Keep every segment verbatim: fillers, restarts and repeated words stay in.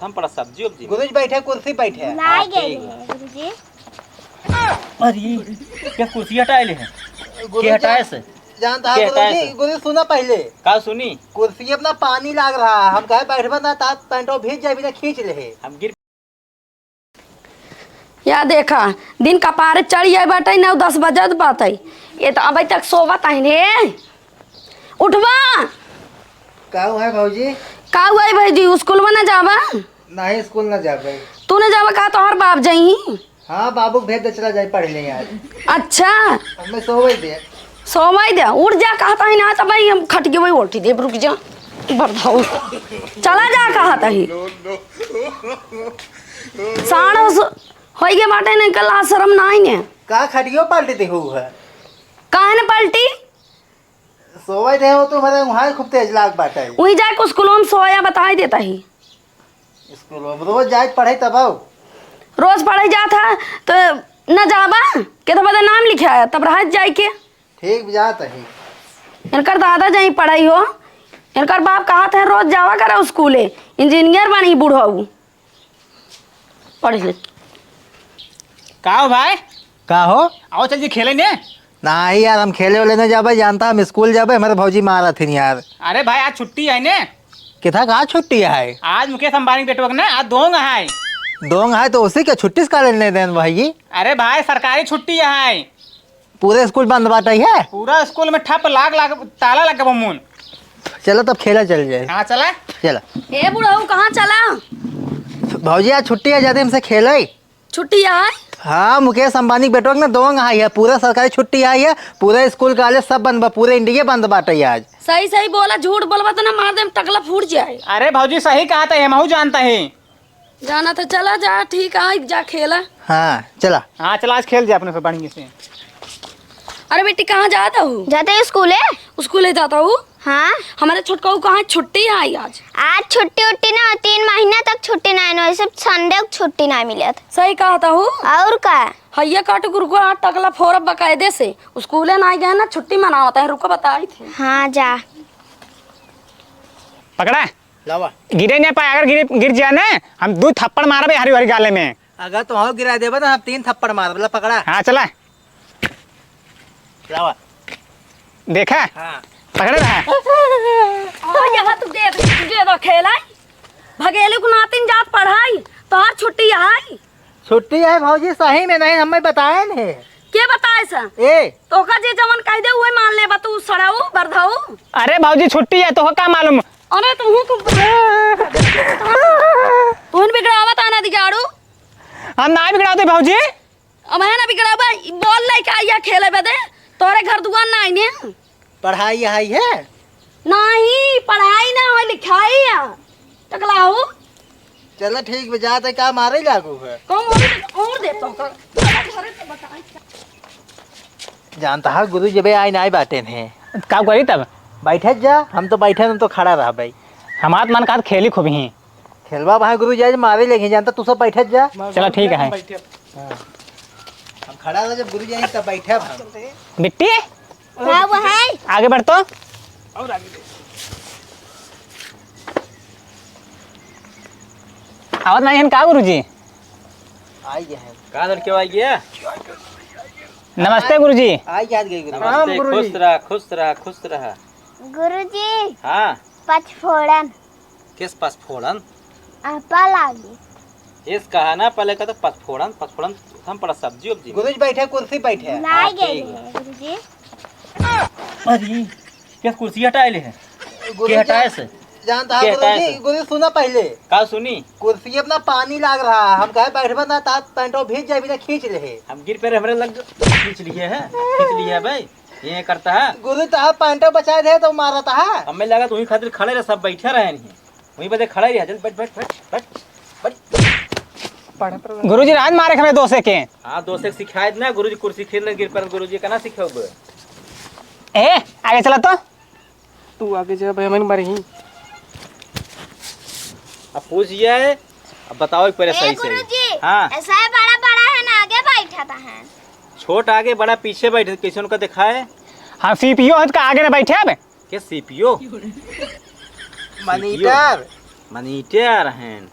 हम पड़ा सब्जी उब्जी में। गुरुजी बैठे, कुर्सी बैठे। भुलाए हाँ, गए ठीक है। हैं, गुरुजी। अरे, क्या कुर्सी हटाए ले हैं? गुरुजी, के हटाए से? जानता है के हटाए गुरुजी, से? गुरुजी सुना पहले। का सुनी? कुर्सी अपना पानी लाग रहा है, हम कहे बैठबा ना, तात पैंटो भीज जाए, बिना खींच ले है। हम गिर या देखा, दिन कपारे चढ़ जाए बाटे, नौ दस बजत बाटे, ये तो अबे तक सोवत है रे। उठबा। का हुआ है भौजी? का हुआ है भौजी, स्कूल में ना जाबा? नहीं, स्कूल ना जाबे। तू ना जाबा का, तोहर बाप जाई? हाँ, बाबू के भेज दे, चला जाए पढ़ ले यार। अच्छा। अब मैं सोवे दे। सोवे दे, उठ जा, कहता है ना, तो भाई हम खटिए वही उठी दे, रुक जा। बरधाऊ। चला जा, कहता है। साढ़ उस होई के बाटे नहीं, कल आज शर्म ना आई ने। का खटियो पलटी दे हो है? काहे न पलटी? सोवे दे हो तो हमारे वहाँ खूब तेज लाग बाटे। वही जाके स्कूलों में सोया बताई देता ही। स्कूलों में रोज जाए पढ़े तब आओ। रोज पढ़े जात है तो न जाबा, के तो बदे नाम लिखे आया, तब रहत जाए के। ठीक जात ही। इनकर दादा जाई पढ़ाई हो, इनकर बाप कहत है रोज जावा करे स्कूले, इंजीनियर बनी बुढ़ऊ। पढ़ ले। का हो भाई? का हो? आओ चल जी खेले ने। नाही यार, हम खेले वाले नहीं जाबे, जानता हम स्कूल जाबे, हमारे भौजी मारत हिन यार। अरे भाई, आज छुट्टी है ने। किथा का छुट्टी है? आज मुकेश अंबानी के बेटवा के ना, आज दोंग है। दोंग है तो उसी के छुट्टी से काले नहीं देन भाई जी। अरे भाई, सरकारी छुट्टी है। पूरे स्कूल बंद बाटे है? पूरा स्कूल में ठप लाग लाग ताला लग गबो मुन। चलो तब खेला चल जाए। हाँ, चला। चला। ए बुढ़ऊ, कहाँ चला? भौजी, आज छुट्टी है, जाते हमसे खेले। छुट्टी है? हाँ, मुकेश अंबानी के बेटवा के ना दोंग आई है, पूरा सरकारी छुट्टी आई है, पूरा स्कूल कॉलेज सब बंद बा, पूरे इंडिया बंद बाटे आज। सही सही बोला, झूठ बोलबा तो ना मार देम, टकला फूट जाए। अरे भौजी, सही कहा था, हमहू जानता है। जाना तो चला जा, ठीक है, जा खेला। हाँ, चला। हाँ, चला, आज खेल जा अपने से बढ़िया से। अरे बेटी, कहाँ जाता हूँ? जाते ही स्कूले। स्कूले जाता हूँ? हाँ। हमारे छोटका कहाँ छुट्टी आई आज? आज छुट्टी उट्टी ना, तीन महीना तक छुट्टी ना आई, वैसे संडे को छुट्टी ना मिलत। सही कहा था हूँ। और का? हैया काट गुरुकुल आज टकला फोरब बकायदे से। स्कूले ना आई गए ना, छुट्टी मनावता है, रुको बताई थे। हाँ, जा। पकड़ा। लावा। गिरे नहीं पाए, अगर गिर, गिर जाए ना, हम दू थप्पड़ मारबे हरी हरी गाले में। अगर तुम गिरा देबा तो हम तीन थप्पड़ मारब। ला पकड़ा। हाँ, चला। लावा। देखा? हाँ। पकड़े रहा। ओ, यहाँ तू दे, दे दो खेला। भगेलू को नातिन जात पढ़ाई, तोहार छुट्टी आई। छुट्टी है भौजी, सही में नहीं, हमें बताए नहीं। के बताए सा? ए। तोका जे जवन कह दे, उहे मान लेबा तू, सड़ाऊ, बरधाऊ। अरे भौजी, छुट्टी है, तोका का मालूम? अरे तू तो, तू बिगड़ावत आना दिगाड़ू। हम ना बिगड़ाते भौजी। अब है ना बिगड़ाबा, ई बॉल लेके आइया खेले बदे, तोरे घर दुआर ना आईने। पढ़ाई है, है? नहीं, पढ़ाई ना हो, लिखाई है। टकलाऊ। चला ठीक बा, जात है, का मारे लागू है? कौन और, और दे तो कर। जानता है गुरु जबे आई ना आई बाटे ने। का करी तब? बैठे जा, हम तो बैठे, हम तो खड़ा रह भाई। हमार मन का खेली खूब ही। खेलबा भाई गुरु जी आज मारे लेके जानता, तू सब बैठे जा। चला ठीक है। हाँ। हम खड़ा रह, जब गुरु जी आई तब बैठे हम। बिट्टी? हाँ, वो है। आगे बढ़ तो। और आगे दे। आवत नहीं हन का गुरुजी? आई गए हैं। का लड़के आई गया? नमस्ते गुरुजी। आई गए गुरु। नमस्ते, प्रणाम गुरुजी। खुश रहा, खुश रहा, खुश रहा। गुरुजी। हाँ। पचफोड़न। किस पचफोड़न? आपा लागी। इस कहा ना पहले का तो पचफोड़न, पचफोड़न हम पड़ा सब्जी उब्जी में। गुरुजी बैठे, कुर्सी बैठे। भुलाए हाँ, गए ठीक हैं, है। गुरुजी। अरे, क्या कुर्सी हटाए ले हैं? गुरुजी, के हटाए से? जानता के है हटाए गुरुजी, से? गुरुजी सुना पहले। का सुनी? कुर्सी अपना पानी लाग रहा है, हम कहे बैठबा ना, तात पैंटो भीज जाए, बिना खींच ले है। हम गिर पे हमरे लग खींच लिए है, खींच लिए है भाई। ये करता है। गुरु तो आप पैंटो बचाए दे तो मारता है। हमें लगा तू ही खातिर खड़े रहे, सब बैठे रहे नहीं। वहीं बदे खड़ा ही रह, जल्दी बैठ, बैठ, बैठ, बैठ, बैठ। गुरुजी राज मारे हमें दोसे के। हाँ, दोसे के सिखाए ना, गुरुजी कुर्सी खेल ले, गिर पर गुरुजी का ना सिखाओगे। ए, आगे चला तो। तू आगे जा भाई, हमें मरही। अब पूछ ये है, अब बताओ एक पहले ए सही सही। गुरुजी, हाँ। ऐसा है बड़ा बड़ा है ना, आगे बैठा था है। छोट आगे, बड़ा पीछे बैठे, कैसे उनका दिखाए? हाँ, सीपीओ है तो का आगे ना बैठे अब? के सीपीओ? मनीटर। मनीटर हैं।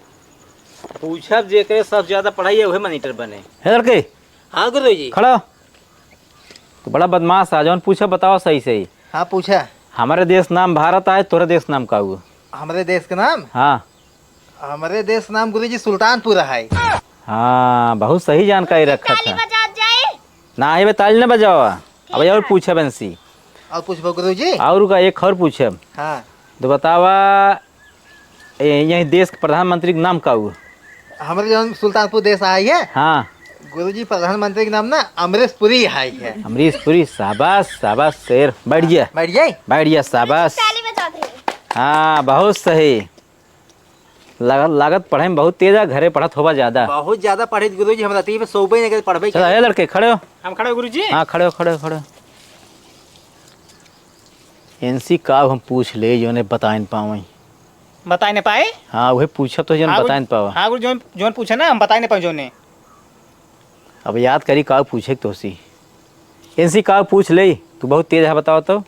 पूछब जेकरे सबसे ज्यादा पढ़ाई है, उहे मॉनिटर बने। हे लड़के, हाँ गुरुजी। खड़ा। तू बड़ा बदमाश है, जौन पूछब बतावा सही सही। हाँ, पूछा। हमरे देश नाम भारत आए, तोरे देश नाम का हुआ? हमरे देश के नाम? हाँ। हमरे देश नाम गुरुजी सुल्तानपुर है। हाँ, बहुत सही जानकारी रखत ताली है। बजात जाए। ना, ये ताली ना बजावा। अब ठीक और है। पूछब इनसे। और पूछबो गुरुजी? और का एक और पूछब। हाँ। तो बतावा, ए, यही देश के प्रधानमंत्री के नाम का हुआ? हमरे जौन सुल्तानपुर देश आई है। हाँ। गुरुजी, प्रधानमंत्री के नाम ना अमरीश पुरी आई है। अमरीश पुरी, शाबाश, शाबाश शेर। बैठ जा। बैठ जाए? बैठ जा, शाबाश। ताली बजा दे। हाँ, बहुत सही। लागत, लागत पढ़े में बहुत तेज है, घरे पढ़त होबा ज्यादा। बहुत ज्यादा पढ़े गुरुजी, हम राती में सोबे नहीं करे, पढ़बे चला, करे। ए लड़के, खड़े हो। हम खड़े हो गुरुजी? हाँ, खड़े हो, खड़े हो, खड़े हो। इनसे का हम पूछ ले, जो ने बताए न पावे। बताए न पाए? हाँ, वही पूछा तो जो ने हाँ, बताए न पावा। हाँ, गुरु, जोन, जोन पूछे ना, हम बताए न पाए जोने। अब याद करी का पूछे तो सी। इनसे का पूछ ले, तू बहुत तेज है, बताओ तो।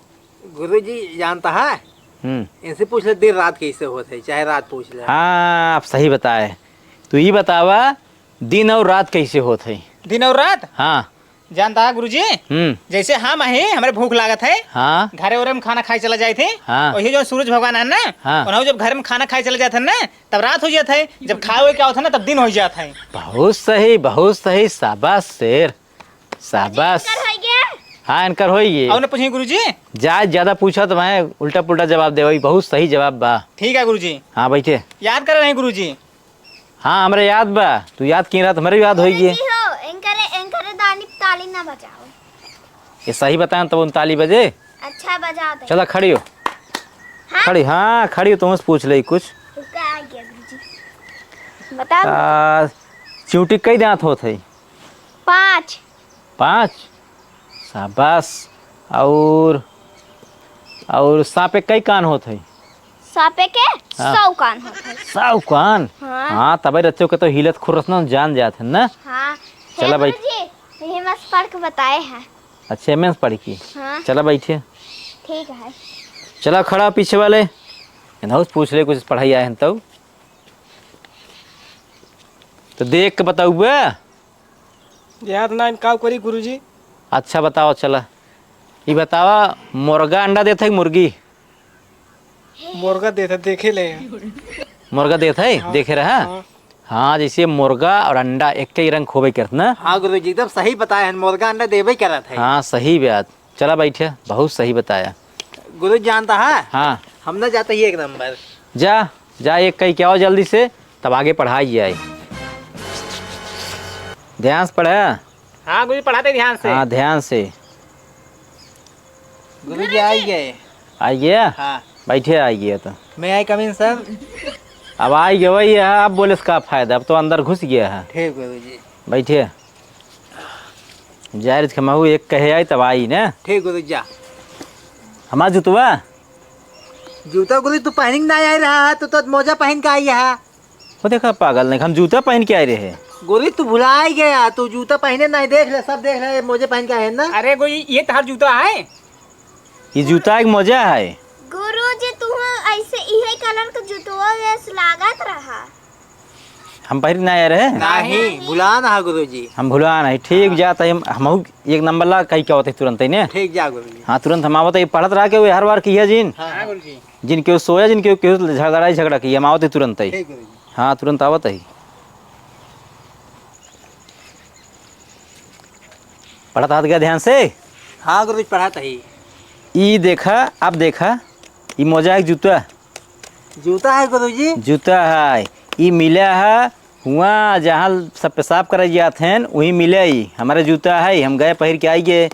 गुरुजी जानता है, हम्म। इनसे पूछ ले दिन रात कैसे होत है, चाहे रात पूछ ले। हाँ, आप सही बताए। तू ही बतावा, दिन और रात कैसे होत है? दिन और रात? हाँ। जानता है गुरुजी, हम्म। जैसे हम है, हमरे भूख लागत है, हाँ। घरे ओरे में खाना खाए चला जाए थे, हाँ। वही जो सूरज भगवान है ना, हाँ। उन्हों जब घर में खाना खाए चला जाते हैं ना, तब रात हो जाता है, जब खाए हुए क्या होता है ना, तब दिन हो जाता है। बहुत सही, बहुत सही, शाबाश शेर। शाबाश। इनकर होई गे? हाँ, इनकर होई गे। और न पूछी गुरुजी? जा, ज्यादा पूछा तो मैं उल्टा पुल्टा जवाब देवई, बहुत सही जवाब बा। ठीक है गुरुजी। हाँ, बैठे। याद कर रहे हैं गुरुजी। हाँ, हमरे याद बा। तू याद की रात हमरे याद होई गे। गुरुजी हो, इनकरे, इनकरे दानी ताली ना बजाओ। ये सही बताएं तब उन ताली बजे। अच्छा, बजा दे। चला, खड़ी हो। हाँ? खड़ी, हाँ, खड़ी हो, तुमसे पूछ ले कुछ। रुका, आ गया गुरुजी। बता। आ, चिउँटी कई दाँत होत है? पाँच। पाँच? शाबाश। और, और साँपे कई कान होत है? साँपे के हाँ। सौ कान होत है। सौ कान? हाँ। हाँ, तबे रच्चो के तो हिलत खुर्रस न जान जात है ना? हाँ। चला हे भाई। गुरुजी, यही मस पढ़ के बताए हैं। अच्छा, एमे से पढ़ के? हाँ। चला बैठे। ठीक है। चला खड़ा पीछे वाले। इनहू से पूछ ले कुछ पढ़ाई आए हैं तब। तो देख के बताऊ बे। याद ना इनका करी गुरुजी। अच्छा बताओ, चला। ई बतावा, मुर्गा अंडा देत है कि मुर्गी? मुर्गा देत है, देखे ले। मुर्गा देत है, हाँ, देखे रहा? हाँ। हाँ, जैसे मुर्गा और अंडा एक ही रंग होबे करत ना? हाँ गुरुजी, एकदम सही बताए हैं, मुर्गा अंडा देबे करत है। हाँ, सही बात। चला बैठे, बहुत सही बताया। गुरु जानता है? हाँ। हम ना जाते ही एक नंबर। जा, जा एक कही के आओ जल्दी से, तब आगे पढ़ाई जाए। ध्यान से पढ़े। हाँ गुरुजी, पढ़ाते ध्यान से। हाँ, ध्यान से। गुरुजी आई गए। आई गया? हाँ। बैठे आई गया तो। May I come in, sir? अब आई गए वही है, अब बोले से का फायदा, अब तो अंदर घुस गया है। ठीक गुरुजी। बैठे। जाहिर के महू एक कहे आई तब आई ना। ठीक गुरु जा। हमार जुतवा? जूता गुरु तू पहन के ना आए रहा है, तू तो मोजा पहन के आई है। वो देखा पागल नहीं, हम जूता पहन के आए रहे। गुरु तू भुला ही गया, तू जूता पहने नहीं, देख ले, सब देख ले, मोजे पहन के आए हैं ना। अरे गुरु, ये तहार जूता है? ये जूता एक मोजा है। गुरुजी, तू ऐसे इहे कलर का जूतवा वैसे लागत रहा। हम पहिर ना आए रहे? नहीं, भुला ना गुरुजी। हम भुला नहीं, ठीक हाँ। जात है, हम, हमहू एक नंबर ला कही क्या होते तुरंत ही ने। ठीक जा गुरुजी। हाँ, तुरंत हम आवत है, पढ़त रहा के वो हर बार किया जिन। हाँ, हाँ। गुरुजी। जिन केहू सोया, जिन केहू, केहू झगड़ा, लड़ाई झगड़ा किया, हम आवत है तुरंत ही। ठीक गुरुजी। हाँ, तुरंत आवत है। पढ़त हाथ गया ध्यान से? हाँ गुरुजी, पढ़त ही। ई देखा, अब देखा, ई मोजा है जूता? जूता है गुरुजी? जूता है। ई मिला है हुआ जहाँ सब पेशाब करे जात हैं, वहीं मिले ई। हमारे जूता है, हम गए पहिर के आई गए।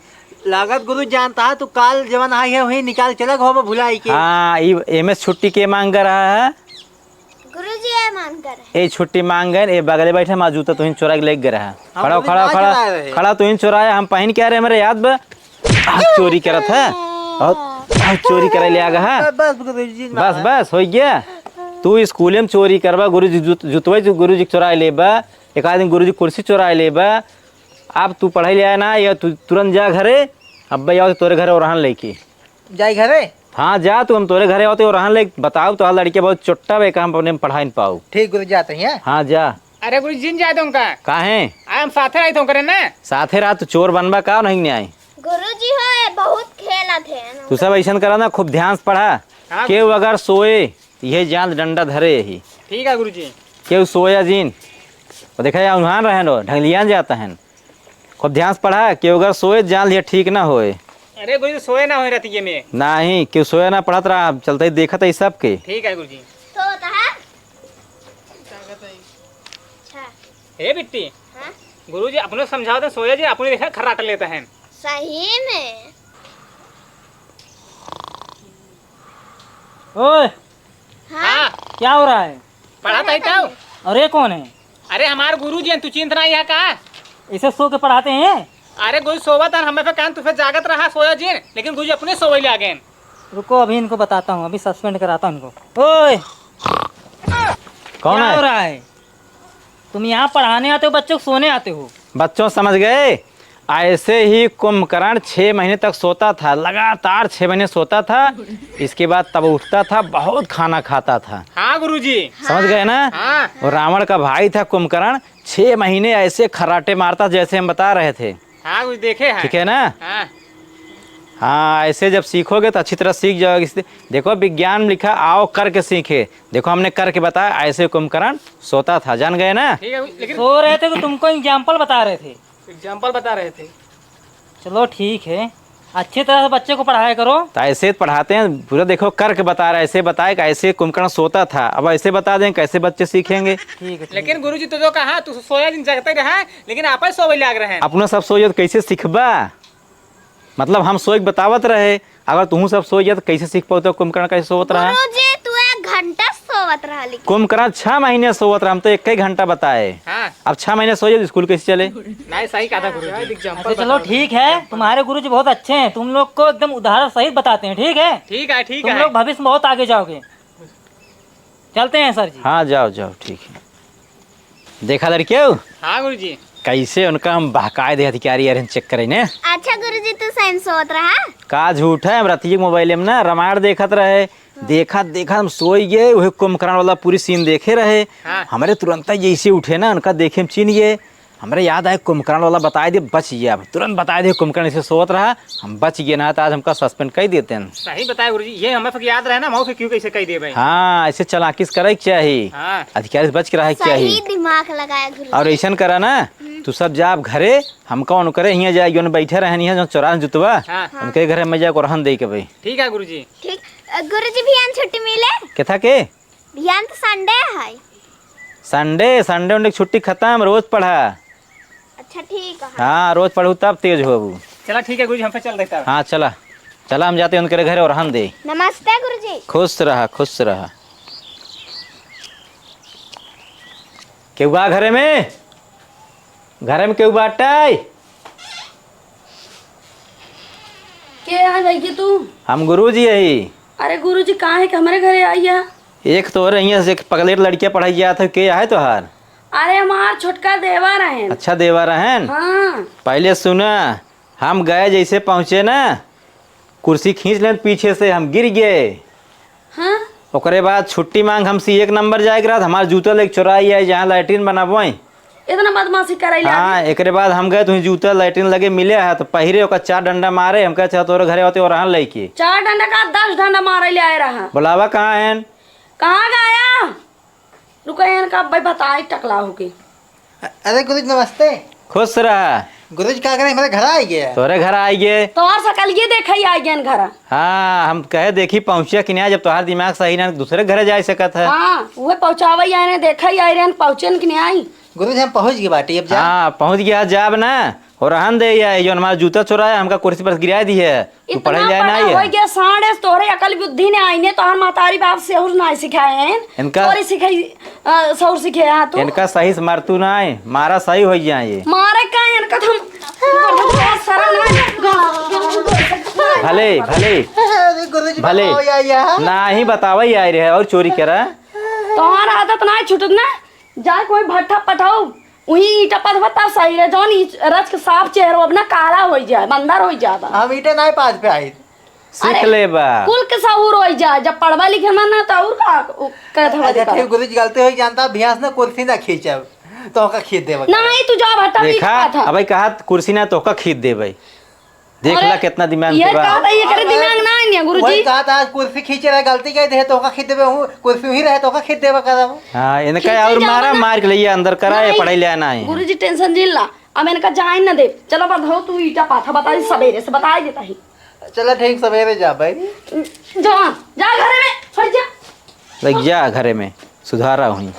लागत गुरु जानता है, तू काल जवन आई है, वहीं निकाल चला घोबा भुलाई के। हाँ, ई एम एस छुट्टी के मांग रहा है। गुरुजी, ये मांग कर रहे। ए छुट्टी मांग गए, ए बगले बैठे, हमारा जूता तुहिन चोरा के लेके गए रहा। हम खड़ा, गुरुजी खड़ा, ना खड़ा, चुराए रहे। खड़ा तुहिन चोराया, हम पहन के आ रहे, हमारे याद बा। आज चोरी करत है। बहुत, बहुत चोरी करे ले आ गया है। बस, बस, गुरुजी, बस, माफ। बस, हो गया। तू स्कूल में चोरी करबा, गुरुजी जूत-, जूतवे जू-, गुरुजी के चोराए लेबा, एक आध दिन गुरुजी कुर्सी चोराए लेबा। अब तू पढ़ाई ले आया ना, या तू तुरंत जा घरे, अब भाई आओ तोरे घरे और रहन लेके। जाई घरे? हाँ, जा तू, हम तोरे घरे आवत ही, ओरहन लेइ बताउ, तोहार लड़िका बहुत चोट्टा बे, का हम अपने पढ़ाइ न पाउ। ठीक गुरुजी, जात ही, हैं? हाँ, जा। अरे गुरुजी, जिन जाए तो उनका। काहे? आए हम साथे रहित हों करे ना। साथे रहा, तू चोर बनबा का, नहीं न्याय। गुरुजी हो, ये बहुत खेलत है ना। तू सब अइसन करा ना, खूब ध्यान से पढ़ा। हाँ। केहू अगर सोए, त इहे जान डंडा धरे यही। ठीक है गुरुजी। केहू सोया जिन। वो देखा, यहाँ उन्हान रहन हो, ढंगलियान जाता है। खूब ध्यान से पढ़ा, केहू अगर सोए, जान लिया ठीक ना होए। अरे गुरुजी, सोए ना होए रतिये में। नहीं, केहू सोए ना, पढ़त रहा, चलते ही देखत है सबके। ठीक है गुरुजी। तो होता है? अच्छा। हे बिट्टी, हाँ? गुरुजी अपने समझावत हैं, सोया जिन, अपने देखा खर्राट लेता है। सही में। ओए, हाँ? हाँ। क्या हो रहा है? पढ़त ही तो। और ये कौन है? अरे हमार गुरुजी हैं, तू चिन्हत नाहीं है का? इसे सो के पढ़ाते हैं? अरे गुरुजी सोवत हन, हमें पे कहन तू फिर जागत रहा, सोया जिन, लेकिन गुरुजी अपने सोवइ लागेन। रुको, अभी इनको बताता हूँ, अभी suspend कराता हूँ इनको। ओए, कौन क्या है? हो रहा है? तुम यहाँ पढ़ाने आते हो, बच्चों को सोने आते हो? बच्चों, समझ गए? ऐसे ही कुंभकर्ण छह महीने तक सोता था, लगातार छह महीने सोता था। इसके बाद तब उठता था, बहुत खाना खाता था। हाँ गुरुजी। समझ गए ना? हाँ। और रावण का भाई था कुंभकर्ण, छह महीने ऐसे खर्राटे मारता जैसे हम बता रहे थे। हाँ गुरुजी, देखे हैं। ठीक है ना? हाँ। हाँ, ऐसे जब सीखोगे तो अच्छी तरह सीख जाओगे। इसलिए देखो, विज्ञान में लिखा, आओ करके सीखे। देखो, हमने करके बताया, ऐसे कुंभकर्ण सोता था, जान गए ना? ठीक है, लेकिन सो रहे थे तो तुमको example बता रहे थे। Example बता रहे थे। चलो ठीक है, अच्छी तरह से बच्चे को पढ़ाया करो। तो ऐसे पढ़ाते हैं, पूरा देखो करके बता रहे, ऐसे बताए कि ऐसे कुंभकर्ण सोता था, अब ऐसे बता दें, कैसे बच्चे सीखेंगे? ठीक है, ठीक लेकिन है। गुरुजी, तू तो कहा, तू सोया जिन, जगते रहा, लेकिन आप ही सोवे लाग रहे हैं। अपना सब सोइए तो कैसे सीखबा? मतलब हम सोइ के बतावत रहे, अगर तुहूँ सब सोइ जात तो कैसे सीख पावत कुंभकर्ण कैसे सोवत रहा? गुरुजी, तू एक घंटा सोवत रहा, लेकिन कुंभकर्ण छह महीने सोवत रहा, हम तो एक ही घंटा बताए। हाँ। अब छह महीने सोइ जात, स्कूल कैसे चले? नहीं, सही कहा था गुरुजी। अच्छा, चलो ठीक है, तुम्हारे गुरुजी बहुत अच्छे हैं, तुम लोग को एकदम उदाहरण सहित बताते हैं, ठीक है? ठीक है, ठीक तुम है। लोग भविष्य में बहुत आगे जाओगे। चलते हैं सर जी। हाँ, जाओ, जाओ, ठीक है। देखा लड़कियों? हाँ गुरुजी। कैसे उनका हम बहकाए दे अधिकारी यार, check करे ने। अच्छा गुरुजी, तू सही में सोवत रहा? का झूठ है, हम रतिये के मोबाइल में ना रामायण देखत रहे, देखत देखत हम सोइ गए, वही कुंभकर्ण वाला पूरी scene देखे रहे। हाँ। हमरे तुरंत जैसे उठे ना, उनका देखे हम चिन्ह गए, हमरे याद आए कुंभकर्ण वाला बताए दे, बच गया। तुरंत बताए दे कुंभकर्ण ऐसे सोवत रहा, हम बच गए ना, तो आज हमका suspend कइ देते हैं। सही बताए गुरुजी, ये हमें फिर याद रहे ना, हम फिर क्यों कैसे कइ देबे? हाँ, ऐसे चालाकी से करे के चाही। हाँ। अधिकारी से बच के रहे के चाही। सही दिमाग लगाया गुरुजी। और ऐसन करा ना, हम्म। तू सब जा अब घरे, हमका उनकरे हियाँ जाए, जोन बैठे रहन हियाँ, जो चौराहा जुतवा, हाँ। उनके घरे में जाए, ओरहन दे के भाई। ठीक है गुरुजी। ठीक, अ, गुरुजी, बिहान छुट्टी मिले? केथा के? बिहान तो Sunday है। Sunday, Sunday उनके छुट्टी खत्म, रोज पढ़ा। अच्छा, ठीक है। हाँ, रोज पढ़ू तब तेज होबू। चला, ठीक है गुरुजी, हम फिर चल देता है। हाँ, चला। चला, हम जाते हैं उनके घरे ओरहन दे। नमस्ते गुरुजी। खुश रहा, खुश रहा। केहू बा घरे में? घरे में केहू बाटे? के है भैया तू? हम गुरुजी हई। अरे गुरुजी, काहे के हमरे घरे आइया? एक तो रहिया से एक पगलेट लड़किया पढ़ाई जात है, के है तोहार? अरे हमार छोटका देवर रहन। अच्छा, देवर रहन? हाँ। पहले सुना, हम गए जैसे पहुँचे ना, कुर्सी खींच लेन पीछे से, हम गिर गए। हाँ? ओकरे बाद छुट्टी मांग हमसे एक नंबर जाए के रहत, हमार जूता लेके चोराई आए, जहाँ लैट्रिन बनाबो आई। इतना बदमाशी करे ला हाँ, आदमी। एकरे बाद हम गए, तुहीं जूता लैट्रिन लगे मिले है, तो पहिरे ओकर चार डंडा मारे, हम कहे, "अच्छा, तोरे घरे होते ओरहन लइके।" चार डंडा का दस डंडा मारे ले आए रहा। बुलावा कहाँ है? कहाँ गया? रुको, इनका भाई बताई टकला होके। अ-, अरे गुरुजी नमस्ते। खुश रहा। गुरुजी का करे, हमारे घर आ गए। तोरे घर आ गए। तोहर सकल ये देखे ही आ गए घर। हाँ, हम कहे देखी पहुँचिया कि नहीं, जब तोहार दिमाग सही ना, दूसरे घरे जा सकत है। हाँ, उहे पहुँचावे ही आए रहे, देखे ही आए रहे, पहुँचे कि नहीं आई। गुरुजी हम पहुँच गए बाटी, अब जा। हाँ, पहुँच गया, जाब ना। ओरहन दे या, ये जो हमारा जूता चुराया, हमका कुर्सी पर गिरा दी है। तू पढ़े इतना जाए ना बड़ा ये। हो गया, साढ़े तोरे अकल बुद्धि ने आईने, तोहर मातारी बाप से और ना सिखाए हैं। इनका चोरी सिखाई, अ, सौर सीखे यहाँ तू। इनका सही से मार तू ना आए, मारा सही हो जाए ये। मारे का इनका तुम, तुम शर्म ना। भले, भले, अरे गुरुजी, भले। बताओ या, या। ना ही बतावे ही आए रहे और चोरी करा। तोहर आदत ना छूटत ना, जाए कोई भट्ठा पठाओ, वही ईंटा पथवा तब सही रहे, जौन ई रच के साफ चेहरो अपना काला हो जाए, बंदर हो जाए। हम ईंटे ना पाथ पे आई। सीख अरे, लेबा। कुल के सहूर होइ जा, जब पढ़बा लिखे मन ना, तो और का, उ, का धवा अच्छा, देखा। ठीक, गुरुजी, गलती होइ जानता, भियास ना कुर्सी ना खींचब, तोहका खींच देबा। नहीं, तू जा, भट्टा भी देखा, बात है। अबे कहा, कुर्सी ना तोहका खींच देबे। देख अरे, ला, कितना दिमाग ये के बा। कहा था, ये करे दिमाग ना है, गुरुजी। वही कहा था, आज कुर्सी खींचे रहे, गलती कही दे, तोहका खींच देबे, हूँ, कुर्सी ही रहे, तोहका खींच देबा करब। हाँ, इनका खींचे और जाओ मारा, ना। मार के लिए अंदर करा, ये नहीं, पढ़ाई ले आना है। गुरुजी, tension जिन ला, अब इनका जाए न दे। चलो, बढ़ो, तू ईटा पाथा बता दी, सवेरे से बता देता ही। चलो, ठीक, सवेरे जा भाई। जा, जा घरे में, हट जा। लग जा घरे में, सुधारा हुई।